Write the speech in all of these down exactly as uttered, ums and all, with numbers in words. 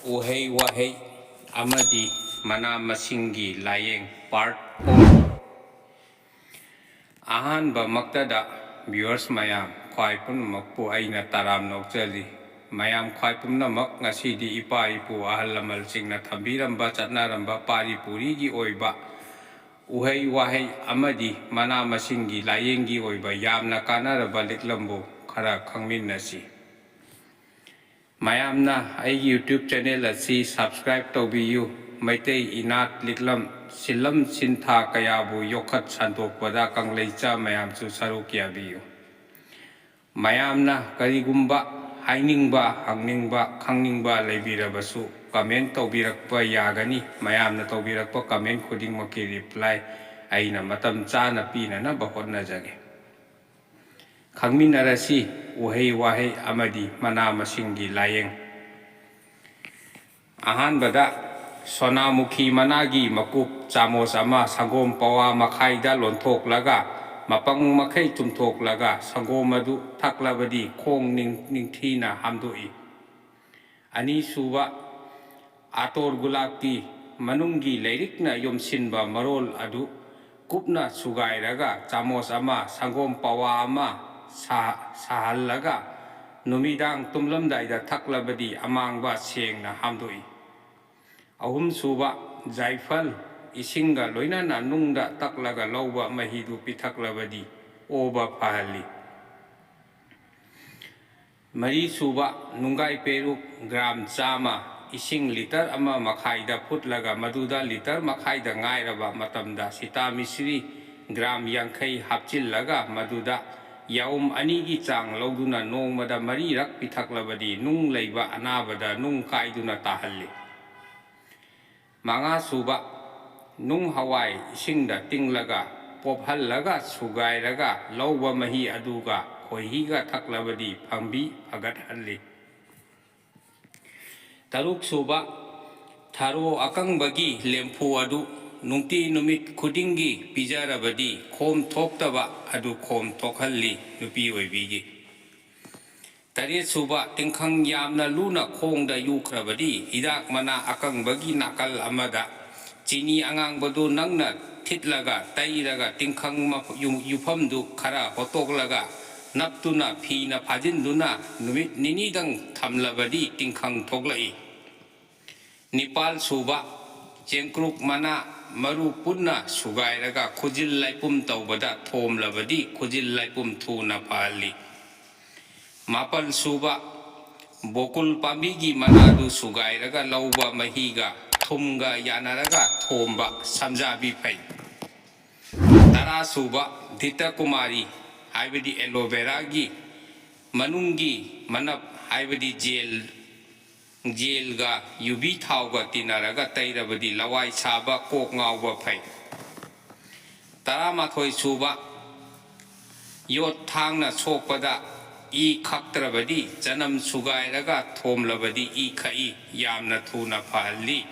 ꯎꯍꯩ ꯋꯥꯍꯩ ꯑꯃꯗꯤ ꯃꯅꯥ ꯃꯁꯤꯡꯒꯤ ꯂꯥꯏꯌꯦꯡ part four꯫ ꯑꯍꯥꯟꯕꯃꯛꯇꯗ viewers ꯃꯌꯥꯝ ꯈ꯭ꯋꯥꯏ ꯄꯨꯝꯅꯃꯛꯄꯨ ꯑꯩꯅ ꯇꯔꯥꯝꯅ ꯑꯣꯛꯆꯔꯤ꯫ ꯃꯌꯥꯝ ꯈ꯭ꯋꯥꯏ ꯄꯨꯝꯅꯃꯛ ꯉꯁꯤꯗꯤ ꯏꯄꯥ ꯏꯄꯨ ꯑꯍꯜ ꯂꯃꯟꯁꯤꯡꯅ ꯊꯝꯕꯤꯔꯝꯕ ꯆꯠꯅꯔꯝꯕ ꯄꯥꯔꯤ ꯄꯨꯔꯤꯒꯤ ꯑꯣꯏꯕ ꯎꯍꯩ ꯋꯥꯍꯩ ꯑꯃꯗꯤ ꯃꯅꯥ ꯃꯁꯤꯡꯒꯤ ꯂꯥꯏꯌꯦꯡꯒꯤ ꯑꯣꯏꯕ ꯌꯥꯝꯅ ꯀꯥꯟꯅꯔꯕ ꯂꯤꯛꯂꯝꯕꯨ ꯈꯔ ꯈꯪꯃꯤꯟꯅꯁꯤ꯫ ꯃꯌꯥꯝꯅ ꯑꯩꯒꯤ YouTube channel ꯑꯁꯤ subscribe ꯇꯧꯕꯤꯌꯨ꯫ ꯃꯩꯇꯩ ꯏꯅꯥꯠ ꯂꯤꯛꯂꯝ ꯁꯤꯜꯂꯝ ꯁꯤꯟꯊꯥ ꯀꯌꯥꯕꯨ ꯌꯣꯛꯈꯠ ꯁꯟꯗꯣꯛꯄꯗ ꯀꯪꯂꯩꯆꯥ ꯃꯌꯥꯝꯁꯨ ꯁꯔꯨꯛ ꯌꯥꯕꯤꯌꯨ꯫ ꯃꯌꯥꯝꯅ ꯀꯔꯤꯒꯨꯝꯕ ꯍꯥꯏꯅꯤꯡꯕ, ꯍꯪꯅꯤꯡꯕ, ꯈꯪꯅꯤꯡꯕ ꯂꯩꯕꯤꯔꯕꯁꯨ comment ꯇꯧꯕꯤꯔꯛꯄ ꯌꯥꯒꯅꯤ꯫ ꯃꯌꯥꯝꯅ ꯇꯧꯕꯤꯔꯛꯄ comment ꯈꯨꯗꯤꯡꯃꯛꯀꯤ reply ꯑꯩꯅ ꯃꯇꯝ ꯆꯥꯅ ꯄꯤꯅꯅꯕ ꯍꯣꯠꯅꯖꯒꯦ꯫ ꯈꯪꯃꯤꯟꯅꯔꯁꯤ ꯎꯍꯩ ꯋꯥꯍꯩ ꯑꯃꯗꯤ ꯃꯅꯥ ꯃꯁꯤꯡꯒꯤ ꯂꯥꯏꯌꯦꯡ꯫ ꯑꯍꯥꯟꯕꯗ ꯁꯣꯅꯥꯃꯨꯈꯤ ꯃꯅꯥꯒꯤ ꯃꯀꯨꯞ ꯆꯥꯃꯣꯁ ꯑꯃ ꯁꯪꯒꯣꯝ ꯄꯋꯥ ꯃꯈꯥꯏꯗ ꯂꯣꯟꯊꯣꯛꯂꯒ ꯃꯄꯪ ꯃꯈꯩ ꯆꯨꯝꯊꯣꯛꯂꯒ ꯁꯪꯒꯣꯝ ꯑꯗꯨ ꯊꯛꯂꯕꯗꯤ ꯈꯣꯡ ꯅꯤꯡ-, ꯅꯤꯡꯊꯤꯅ ꯍꯥꯝꯗꯣꯛꯏ꯫ ꯑꯅꯤꯁꯨꯕ, ꯑꯇꯣꯔ ꯒꯨꯂꯥꯞꯀꯤ ꯃꯅꯨꯡꯒꯤ ꯂꯩꯔꯤꯛꯅ ꯌꯣꯝꯁꯤꯟꯕ ꯃꯔꯣꯜ ꯑꯗꯨ ꯀꯨꯞꯅ ꯁꯨꯒꯥꯏꯔꯒ ꯆꯥꯃꯣꯁ ꯑꯃ ꯁꯪꯒꯣꯝ ꯄꯋꯥ ꯑꯃ ꯁꯥ-, ꯁꯥꯍꯜꯂꯒ ꯅꯨꯃꯤꯗꯥꯡ ꯇꯨꯝꯂꯝꯗꯥꯏꯗ ꯊꯛꯂꯕꯗꯤ ꯑꯃꯥꯡꯕ ꯁꯦꯡꯅ ꯍꯥꯝꯗꯣꯛꯏ꯫ ꯑꯍꯨꯝꯁꯨꯕ, ꯖꯥꯏꯐꯜ ꯏꯁꯤꯡꯒ ꯂꯣꯏꯅꯅ ꯅꯨꯡꯗ ꯇꯛꯂꯒ ꯂꯧꯕ ꯃꯍꯤꯗꯨ ꯄꯤꯊꯛꯂꯕꯗꯤ ꯑꯣꯕ ꯐꯍꯜꯂꯤ꯫ ꯃꯔꯤꯁꯨꯕ, ꯅꯨꯡꯒꯥꯏ ꯄꯦꯔꯨꯛ ꯒ꯭ꯔꯥꯝ ꯆꯥꯝꯃ ꯏꯁꯤꯡ ꯂꯤꯇꯔ ꯑꯃ ꯃꯈꯥꯏꯗ ꯐꯨꯠꯂꯒ ꯃꯗꯨꯗ ꯂꯤꯇꯔ ꯃꯈꯥꯏꯗ ꯉꯥꯏꯔꯕ ꯃꯇꯝꯗ ꯁꯤꯇꯥꯃꯤꯁ꯭ꯔꯤ ꯒ꯭ꯔꯥꯝ ꯌꯥꯡꯈꯩ ꯍꯥꯞꯆꯤꯜꯂꯒ ꯃꯗꯨꯗ ꯌꯥꯎꯝ ꯑꯅꯤꯒꯤ ꯆꯥꯡ ꯂꯧꯗꯨꯅ ꯅꯣꯡꯃꯗ ꯃꯔꯤꯔꯛ ꯄꯤꯊꯛꯂꯕꯗꯤ ꯅꯨꯡ ꯂꯩꯕ ꯑꯅꯥꯕꯗ ꯅꯨꯡ ꯀꯥꯏꯗꯨꯅ ꯇꯥꯍꯜꯂꯤ꯫ ꯃꯉꯥꯁꯨꯕ, ꯅꯨꯡ ꯍꯋꯥꯏ ꯏꯁꯤꯡꯗ ꯇꯤꯡꯂꯒ ꯄꯣꯞꯍꯜꯂꯒ ꯁꯨꯒꯥꯏꯔꯒ ꯂꯧꯕ ꯃꯍꯤ ꯑꯗꯨꯒ ꯈꯣꯏꯍꯤꯒ ꯊꯛꯂꯕꯗꯤ ꯐꯪꯕꯤ ꯐꯒꯠꯍꯜꯂꯤ꯫ ꯇꯔꯨꯛꯁꯨꯕ, ꯊꯔꯣ ꯑꯀꯪꯕꯒꯤ ꯂꯦꯝꯐꯨ ꯑꯗꯨ ꯅꯨꯡꯇꯤ ꯅꯨꯃꯤꯠ ꯈꯨꯗꯤꯡꯒꯤ ꯄꯤꯖꯔꯕꯗꯤ ꯈꯣꯝ ꯊꯣꯛꯇꯕ ꯑꯗꯨ ꯈꯣꯝ ꯊꯣꯛꯍꯜꯂꯤ ꯅꯨꯄꯤ ꯑꯣꯏꯕꯤꯒꯤ꯫ ꯇꯔꯦꯠ ꯁꯨꯕ, ꯇꯤꯡꯈꯪ ꯌꯥꯝꯅ ꯂꯨꯅ ꯈꯣꯡꯗ ꯌꯨꯈ꯭ꯔꯕꯗꯤ ꯍꯤꯗꯥꯛ ꯃꯅꯥ ꯑꯀꯪꯕꯒꯤ ꯅꯥꯀꯜ ꯑꯃꯗ ꯆꯤꯅꯤ ꯑꯉꯥꯡꯕꯗꯨ ꯅꯪꯅ ꯊꯤꯠꯂꯒ ꯇꯩꯔꯒ ꯇꯤꯡꯈꯪ ꯃꯐ-, ꯌꯨ-, ꯌꯨꯐꯝꯗꯨ ꯈꯔ ꯍꯣꯠꯇꯣꯛꯂꯒ ꯅꯞꯇꯨꯅ ꯐꯤꯅ ꯐꯥꯖꯤꯟꯗꯨꯅ ꯅꯨꯃꯤꯠ ꯅꯤꯅꯤꯗꯪ ꯊꯝꯂꯕꯗꯤ ꯇꯤꯡꯈꯪ ꯊꯣꯛꯂꯛꯏ꯫ ꯅꯤꯄꯥꯜ ꯁꯨꯕ, ꯆꯦꯡꯀ꯭ꯔꯨꯞ ꯃꯅꯥ ꯃꯔꯨ ꯄꯨꯟꯅ ꯁꯨꯒꯥꯏꯔꯒ ꯈꯨꯖꯤꯜ ꯂꯥꯏꯄꯨꯝ ꯇꯧꯕꯗ ꯊꯣꯝꯂꯕꯗꯤ ꯈꯨꯖꯤꯜ ꯂꯥꯏꯄꯨꯝ ꯊꯨꯅ ꯐꯍꯜꯂꯤ꯫ ꯃꯥꯄꯜ ꯁꯨꯕ, ꯕꯣꯀꯨꯜ ꯄꯥꯝꯕꯤꯒꯤ ꯃꯅꯥꯗꯨ ꯁꯨꯒꯥꯏꯔꯒ ꯂꯧꯕ ꯃꯍꯤꯒ ꯊꯨꯝꯒ ꯌꯥꯅꯔꯒ ꯊꯣꯝꯕ ꯁꯝꯖꯥꯕꯤ ꯐꯩ꯫ ꯇꯔꯥ ꯁꯨꯕ, ꯙꯤꯇ ꯀꯨꯃꯥꯔꯤ ꯍꯥꯏꯕꯗꯤ ꯑꯦꯂꯣꯚꯦꯔꯥꯒꯤ ꯃꯅꯨꯡꯒꯤ ꯃꯅꯞ ꯍꯥꯏꯕꯗꯤ ꯖꯦꯜ, ꯖꯦꯜꯒ ꯌꯨꯕꯤ ꯊꯥꯎꯒ ꯇꯤꯟꯅꯔꯒ ꯇꯩꯔꯕꯗꯤ ꯂꯋꯥꯏ ꯁꯥꯕ, ꯀꯣꯛ ꯉꯥꯎꯕ ꯐꯩ꯫ ꯇꯔꯥꯃꯥꯊꯣꯏ ꯁꯨꯕ, ꯌꯣꯠ ꯊꯥꯡꯅ ꯁꯣꯛꯄꯗ ꯏ ꯈꯛꯇ꯭ꯔꯕꯗꯤ ꯆꯅꯝ ꯁꯨꯒꯥꯏꯔꯒ ꯊꯣꯝꯂꯕꯗꯤ ꯏ ꯈꯛꯏ, ꯌꯥꯝꯅ ꯊꯨꯅ ꯐꯍꯜꯂꯤ꯫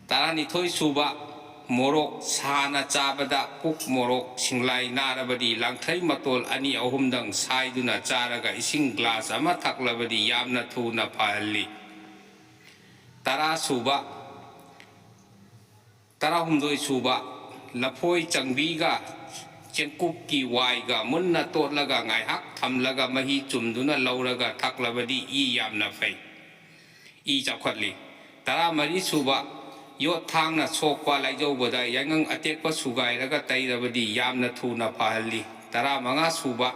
ꯇꯔꯥꯅꯤꯊꯣꯏ ꯁꯨꯕ, ꯃꯣꯔꯣꯛ ꯁꯥꯅ ꯆꯥꯕꯗ ꯄꯨꯛ ꯃꯣꯔꯣꯛ ꯁꯤꯡꯂꯥꯏ ꯅꯥꯔꯕꯗꯤ ꯂꯥꯡꯊ꯭ꯔꯩ ꯃꯇꯣꯜ ꯑꯅꯤ ꯑꯍꯨꯝꯗꯪ ꯁꯥꯏꯗꯨꯅ ꯆꯥꯔꯒ ꯏꯁꯤꯡ ꯒ꯭ꯂꯥꯁ ꯑꯃ ꯊꯛꯂꯕꯗꯤ ꯌꯥꯝꯅ ꯊꯨꯅ ꯐꯍꯜꯂꯤ꯫ ꯇꯔꯥ ꯁꯨꯕ, ꯇꯔꯥꯍꯨꯝꯗꯣꯏ ꯁꯨꯕ, ꯂꯐꯣꯏ ꯆꯪꯕꯤꯒ ꯆꯦꯡꯀꯨꯞꯀꯤ ꯋꯥꯏꯒ ꯃꯨꯟꯅ ꯇꯣꯠꯂꯒ ꯉꯥꯏꯍꯥꯛ ꯊꯝꯂꯒ ꯃꯍꯤ ꯆꯨꯝꯗꯨꯅ ꯂꯧꯔꯒ ꯊꯛꯂꯕꯗꯤ ꯏ ꯌꯥꯝꯅ ꯐꯩ, ꯏ ꯆꯥꯎꯈꯠꯂꯤ꯫ ꯇꯔꯥꯃꯔꯤ ꯁꯨꯕ, ꯌꯣꯠ ꯊꯥꯡꯅ ꯁꯣꯛꯄ ꯂꯥꯏꯖꯧꯕꯗ ꯌꯥꯏꯉꯪ ꯑꯇꯦꯛꯄ ꯁꯨꯒꯥꯏꯔꯒ ꯇꯩꯔꯕꯗꯤ ꯌꯥꯝꯅ ꯊꯨꯅ ꯐꯍꯜꯂꯤ꯫ ꯇꯔꯥꯃꯉꯥ ꯁꯨꯕ,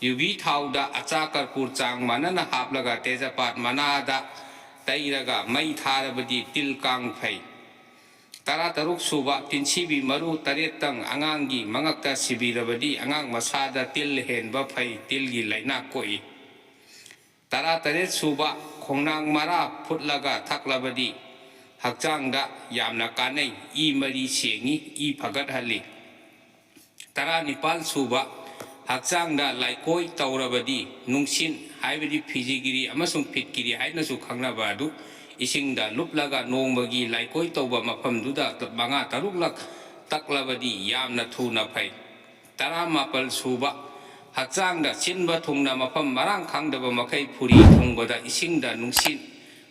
ꯌꯨꯕꯤ ꯊꯥꯎꯗ ꯑꯆꯥ ꯀꯔꯄꯨꯔ ꯆꯥꯡ ꯃꯥꯟꯅꯅ ꯍꯥꯞꯂꯒ ꯇꯦꯖꯄꯥꯠ ꯃꯅꯥꯗ ꯇꯩꯔꯒ ꯃꯩ ꯊꯥꯔꯕꯗꯤ ꯇꯤꯜ ꯀꯥꯡ ꯐꯩ꯫ ꯇꯔꯥꯇꯔꯨꯛ ꯁꯨꯕ, ꯇꯤꯟꯁꯤꯕꯤ ꯃꯔꯨ ꯇꯔꯦꯠꯇꯪ ꯑꯉꯥꯡꯒꯤ ꯃꯉꯛꯇ ꯁꯤꯕꯤꯔꯕꯗꯤ ꯑꯉꯥꯡ ꯃꯁꯥꯗ ꯇꯤꯜ ꯍꯦꯟꯕ ꯐꯩ, ꯇꯤꯜꯒꯤ ꯂꯥꯏꯅꯥ ꯀꯣꯛꯏ꯫ ꯇꯔꯥꯇꯔꯦꯠ ꯁꯨꯕ, ꯈꯣꯡꯅꯥꯡ ꯃꯔꯥ ꯐꯨꯠꯂꯒ ꯊꯛꯂꯕꯗꯤ ꯍꯛꯆꯥꯡꯗ ꯌꯥꯝꯅ ꯀꯥꯟꯅꯩ, ꯏ ꯃꯔꯤ ꯁꯦꯡꯏ, ꯏ ꯐꯒꯠꯍꯜꯂꯤ꯫ ꯇꯔꯥꯅꯤꯄꯥꯜ ꯁꯨꯕ, ꯍꯛꯆꯥꯡꯗ ꯂꯥꯏꯀꯣꯏ ꯇꯧꯔꯕꯗꯤ ꯅꯨꯡꯁꯤꯠ ꯍꯥꯏꯕꯗꯤ ꯐꯤꯖꯤꯒꯤꯔꯤ ꯑꯃꯁꯨꯡ ꯐꯤꯠꯀꯤꯔꯤ ꯍꯥꯏꯅꯁꯨ ꯈꯪꯅꯕ ꯑꯗꯨ ꯏꯁꯤꯡꯗ ꯂꯨꯞꯂꯒ ꯅꯣꯡꯃꯒꯤ ꯂꯥꯏꯀꯣꯏ ꯇꯧꯕ ꯃꯐꯝꯗꯨꯗ ꯃꯉꯥ ꯇꯔꯨꯛꯂꯛ ꯇꯛꯂꯕꯗꯤ ꯌꯥꯝꯅ ꯊꯨꯅ ꯐꯩ꯫ ꯇꯔꯥꯃꯥꯄꯜ ꯁꯨꯕ, ꯍꯛꯆꯥꯡꯗ ꯁꯤꯟꯕ ꯊꯨꯡꯅ ꯃꯐꯝ ꯃꯔꯥꯡ ꯈꯪꯗꯕ ꯃꯈꯩ ꯐꯨꯔꯤ ꯊꯨꯡꯕꯗ ꯏꯁꯤꯡꯗ ꯅꯨꯡꯁꯤꯠ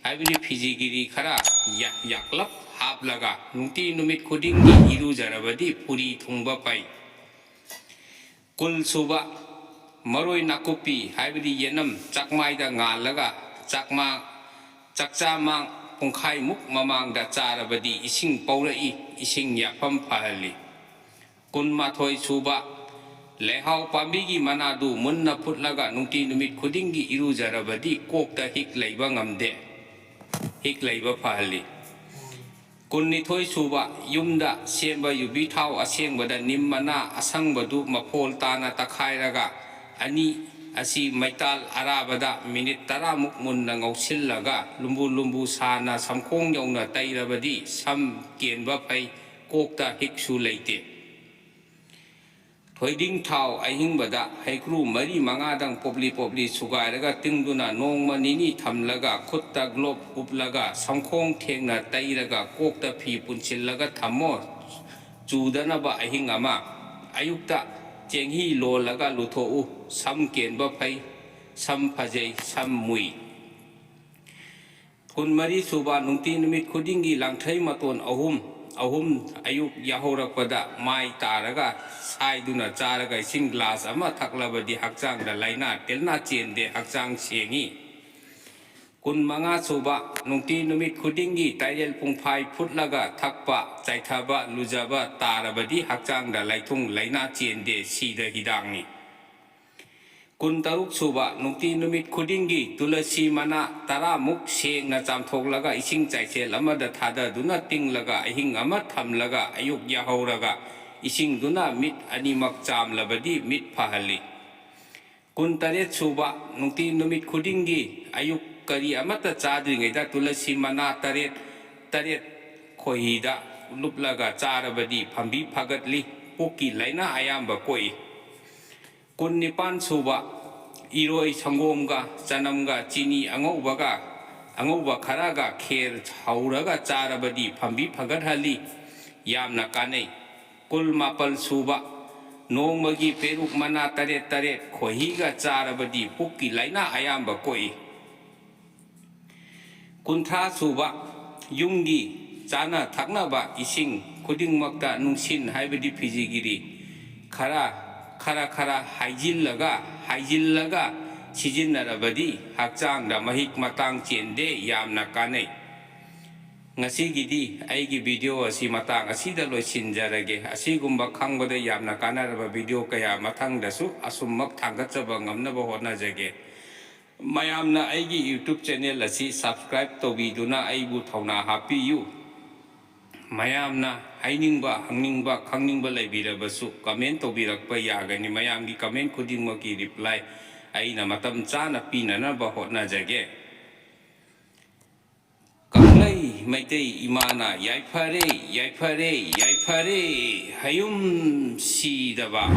ꯍꯥꯏꯕꯗꯤ ꯐꯤꯖꯤꯒꯤꯔꯤ ꯈꯔ ꯌꯥꯛ-, ꯌꯥꯛꯂꯞ ꯍꯥꯞꯂꯒ ꯅꯨꯡꯇꯤ ꯅꯨꯃꯤꯠ ꯈꯨꯗꯤꯡꯒꯤ ꯏꯔꯨꯖꯔꯕꯗꯤ ꯐꯨꯔꯤ ꯊꯨꯡꯕ ꯐꯩ꯫ ꯀꯨꯟ ꯁꯨꯕ, ꯃꯔꯣꯏ ꯅꯥꯀꯨꯞꯄꯤ ꯍꯥꯏꯕꯗꯤ ꯌꯦꯅꯝ ꯆꯥꯛꯃꯥꯏꯗ ꯉꯥꯜꯂꯒ ꯆꯥꯛꯃꯥ-, ꯆꯥꯛꯆꯥ ꯃꯥꯡ ꯄꯨꯡꯈꯥꯏꯃꯨꯛ ꯃꯃꯥꯡꯗ ꯆꯥꯔꯕꯗꯤ ꯏꯁꯤꯡ ꯄꯧꯔꯛꯏ, ꯏꯁꯤꯡ ꯌꯥꯐꯝ ꯐꯍꯜꯂꯤ꯫ ꯀꯨꯟꯃꯥꯊꯣꯏ ꯁꯨꯕ, ꯂꯩꯍꯥꯎ ꯄꯥꯝꯕꯤꯒꯤ ꯃꯅꯥꯗꯨ ꯃꯨꯟꯅ ꯐꯨꯠꯂꯒ ꯅꯨꯡꯇꯤ ꯅꯨꯃꯤꯠ ꯈꯨꯗꯤꯡꯒꯤ ꯏꯔꯨꯖꯔꯕꯗꯤ ꯀꯣꯛꯇ ꯍꯤꯛ ꯂꯩꯕ ꯉꯝꯗꯦ, ꯍꯤꯛ ꯂꯩꯕ ꯐꯍꯜꯂꯤ꯫ ꯀꯨꯟꯅꯤꯊꯣꯏ ꯁꯨꯕ, ꯌꯨꯝꯗ ꯁꯦꯝꯕ ꯌꯨꯕꯤ ꯊꯥꯎ ꯑꯁꯦꯡꯕꯗ ꯅꯤꯝ ꯃꯅꯥ ꯑꯁꯪꯕꯗꯨ ꯃꯐꯣꯜ ꯇꯥꯅ ꯇꯛꯈꯥꯏꯔꯒ ꯑꯅꯤ ꯑꯁꯤ ꯃꯩꯇꯥꯜ ꯑꯔꯥꯕꯗ ꯃꯤꯅꯤꯠ ꯇꯔꯥꯃꯨꯛ ꯃꯨꯟꯅ ꯉꯧꯁꯤꯜꯂꯒ ꯂꯨꯝꯕꯨ ꯂꯨꯝꯕꯨ ꯁꯥꯅ ꯁꯝꯈꯣꯡ ꯌꯧꯅ ꯇꯩꯔꯕꯗꯤ ꯁꯝ ꯀꯦꯟꯕ ꯐꯩ, ꯀꯣꯛꯇ ꯍꯤꯛꯁꯨ ꯂꯩꯇꯦ꯫ ꯊꯣꯏꯗꯤꯡ ꯊꯥꯎ ꯑꯍꯤꯡꯕꯗ ꯍꯩꯀ꯭ꯔꯨ ꯃꯔꯤ ꯃꯉꯥꯗꯪ ꯄꯣꯞꯂꯤ ꯄꯣꯞꯂꯤ ꯁꯨꯒꯥꯏꯔꯒ ꯇꯤꯡꯗꯨꯅ ꯅꯣꯡꯃ ꯅꯤꯅꯤ ꯊꯝꯂꯒ ꯈꯨꯠꯇ ꯒ꯭ꯂꯣꯞ ꯎꯞꯂꯒ ꯁꯝꯈꯣꯡ ꯊꯦꯡꯅ ꯇꯩꯔꯒ ꯀꯣꯛꯇ ꯐꯤ ꯄꯨꯟꯁꯤꯜꯂꯒ ꯊꯝꯃꯣ꯫ ꯆꯨꯗꯅꯕ ꯑꯍꯤꯡ ꯑꯃ꯫ ꯑꯌꯨꯛꯇ ꯆꯦꯡꯍꯤ ꯂꯣꯜꯂꯒ ꯂꯨꯊꯣꯛꯎ꯫ ꯁꯝ ꯀꯦꯟꯕ ꯐꯩ꯫ ꯁꯝ ꯐꯖꯩ꯫ ꯁꯝ ꯃꯨꯏ꯫ ꯀꯨꯟꯃꯔꯤ ꯁꯨꯕ, ꯅꯨꯡꯇꯤ ꯅꯨꯃꯤꯠ ꯈꯨꯗꯤꯡꯒꯤ ꯂꯥꯡꯊ꯭ꯔꯩ ꯃꯇꯣꯟ ꯑꯍꯨꯝ, ꯑꯍꯨꯝ ꯑꯌꯨꯛ ꯌꯥꯍꯧꯔꯛꯄꯗ ꯃꯥꯏ ꯇꯥꯔꯒ ꯁꯥꯏꯗꯨꯅ ꯆꯥꯔꯒ ꯏꯁꯤꯡ ꯒ꯭ꯂꯥꯁ ꯑꯃ ꯊꯛꯂꯕꯗꯤ ꯍꯛꯆꯥꯡꯗ ꯂꯥꯏꯅꯥ ꯇꯤꯜꯅꯥ ꯆꯦꯟꯗꯦ, ꯍꯛꯆꯥꯡ ꯁꯦꯡꯏ꯫ ꯀꯨꯟꯃꯉꯥ ꯁꯨꯕ, ꯅꯨꯡꯇꯤ ꯅꯨꯃꯤꯠ ꯈꯨꯗꯤꯡꯒꯤ ꯇꯥꯏꯔꯦꯜ ꯄꯨꯡꯐꯥꯏ ꯐꯨꯠꯂꯒ ꯊꯛꯄ, ꯆꯥꯏꯊꯕ, ꯂꯨꯖꯕ ꯇꯥꯔꯕꯗꯤ ꯍꯛꯆꯥꯡꯗ ꯂꯥꯏꯊꯨꯡ ꯂꯥꯏꯅꯥ ꯆꯦꯟꯗꯦ, ꯁꯤꯗ ꯍꯤꯗꯥꯛꯅꯤ꯫ ꯀꯨꯟꯇꯔꯨꯛ ꯁꯨꯕ, ꯅꯨꯡꯇꯤ ꯅꯨꯃꯤꯠ ꯈꯨꯗꯤꯡꯒꯤ ꯇꯨꯂꯁꯤ ꯃꯅꯥ ꯇꯔꯥꯃꯨꯛ ꯁꯦꯡꯅ ꯆꯥꯝꯊꯣꯛꯂꯒ ꯏꯁꯤꯡ ꯆꯥꯏꯁꯦꯜ ꯑꯃꯗ ꯊꯥꯗꯗꯨꯅ ꯇꯤꯡꯂꯒ ꯑꯍꯤꯡ ꯑꯃ ꯊꯝꯂꯒ ꯑꯌꯨꯛ ꯌꯥꯍꯧꯔꯒ ꯏꯁꯤꯡꯗꯨꯅ ꯃꯤꯠ ꯑꯅꯤꯃꯛ ꯆꯥꯝꯂꯕꯗꯤ ꯃꯤꯠ ꯐꯍꯜꯂꯤ꯫ ꯀꯨꯟꯇꯔꯦꯠ ꯁꯨꯕ, ꯅꯨꯡꯇꯤ ꯅꯨꯃꯤꯠ ꯈꯨꯗꯤꯡꯒꯤ ꯑꯌꯨꯛ ꯀꯔꯤ ꯑꯃꯠꯇ ꯆꯥꯗ꯭ꯔꯤꯉꯩꯗ ꯇꯨꯂꯁꯤ ꯃꯅꯥ ꯇꯔꯦꯠ, ꯇꯔꯦꯠ ꯈꯣꯏꯍꯤꯗ ꯂꯨꯞꯂꯒ ꯆꯥꯔꯕꯗꯤ ꯐꯝꯕꯤ ꯐꯒꯠꯂꯤ, ꯄꯨꯛꯀꯤ ꯂꯥꯏꯅꯥ ꯑꯌꯥꯝꯕ ꯀꯣꯛꯏ꯫ ꯀꯨꯟꯅꯤꯄꯥꯟ ꯁꯨꯕ, ꯏꯔꯣꯏ ꯁꯪꯒꯣꯝꯒ ꯆꯅꯝꯒ ꯆꯤꯅꯤ ꯑꯉꯧꯕꯒ, ꯑꯉꯧꯕ ꯈꯔꯒ ꯈꯦꯔ ꯍꯧꯔꯒ ꯆꯥꯔꯕꯗꯤ ꯐꯝꯕꯤ ꯐꯒꯠꯍꯜꯂꯤ, ꯌꯥꯝꯅ ꯀꯥꯟꯅꯩ꯫ ꯀꯨꯟꯃꯥꯄꯜ ꯁꯨꯕ, ꯅꯣꯡꯃꯒꯤ ꯄꯦꯔꯨꯛ ꯃꯅꯥ ꯇꯔꯦꯠ ꯇꯔꯦꯠ ꯈꯣꯏꯍꯤꯒ ꯆꯥꯔꯕꯗꯤ ꯄꯨꯛꯀꯤ ꯂꯥꯏꯅꯥ ꯑꯌꯥꯝꯕ ꯀꯣꯛꯏ꯫ ꯀꯨꯟꯊ꯭ꯔꯥ ꯁꯨꯕ, ꯌꯨꯝꯒꯤ ꯆꯥꯅ ꯊꯛꯅꯕ ꯏꯁꯤꯡ ꯈꯨꯗꯤꯡꯃꯛꯇ ꯅꯨꯡꯁꯤꯟ ꯍꯥꯏꯕꯗꯤ ꯐꯤꯖꯤꯒꯤꯔꯤ ꯈꯔ, ꯈꯔ ꯈꯔ ꯍꯩꯖꯤꯜꯂꯒ, ꯍꯩꯖꯤꯜꯂꯒ ꯁꯤꯖꯤꯟꯅꯔꯕꯗꯤ ꯍꯛꯆꯥꯡꯗ ꯃꯍꯤꯛ ꯃꯇꯥꯡ ꯆꯦꯟꯗꯦ, ꯌꯥꯝꯅ ꯀꯥꯟꯅꯩ꯫ ꯉꯁꯤꯒꯤꯗꯤ ꯑꯩꯒꯤ video ꯑꯁꯤ ꯃꯇꯥꯡ ꯑꯁꯤꯗ ꯂꯣꯏꯁꯤꯟꯖꯔꯒꯦ꯫ ꯑꯁꯤꯒꯨꯝꯕ ꯈꯪꯕꯗ ꯌꯥꯝꯅ ꯀꯥꯟꯅꯔꯕ video ꯀꯌꯥ ꯃꯊꯪꯗꯁꯨ ꯑꯁꯨꯝꯃꯛ ꯊꯥꯡꯒꯠꯆꯕ ꯉꯝꯅꯕ ꯍꯣꯠꯅꯖꯒꯦ꯫ ꯃꯌꯥꯝꯅ ꯑꯩꯒꯤ YouTube channel ꯑꯁꯤ subscribe ꯇꯧꯕꯤꯗꯨꯅ ꯑꯩꯕꯨ ꯊꯧꯅꯥ ꯍꯥꯞꯄꯤꯌꯨ꯫ ꯃꯌꯥꯝꯅ ꯍꯥꯏꯅꯤꯡꯕ, ꯍꯪꯅꯤꯡꯕ, ꯈꯪꯅꯤꯡꯕ ꯂꯩꯕꯤꯔꯕꯁꯨ comment ꯇꯧꯕꯤꯔꯛꯄ ꯌꯥꯒꯅꯤ꯫ ꯃꯌꯥꯝꯒꯤ comment ꯈꯨꯗꯤꯡꯃꯛꯀꯤ reply ꯑꯩꯅ ꯃꯇꯝ ꯆꯥꯅ ꯄꯤꯅꯅꯕ ꯍꯣꯠꯅꯖꯒꯦ꯫ ꯀꯪꯂꯩ ꯃꯩꯇꯩ ꯏꯃꯥꯅ ꯌꯥꯏꯐꯔꯦ, ꯌꯥꯏꯐꯔꯦ, ꯌꯥꯏꯐꯔꯦ, ꯍꯌꯨꯝ ꯁꯤꯗꯕ꯫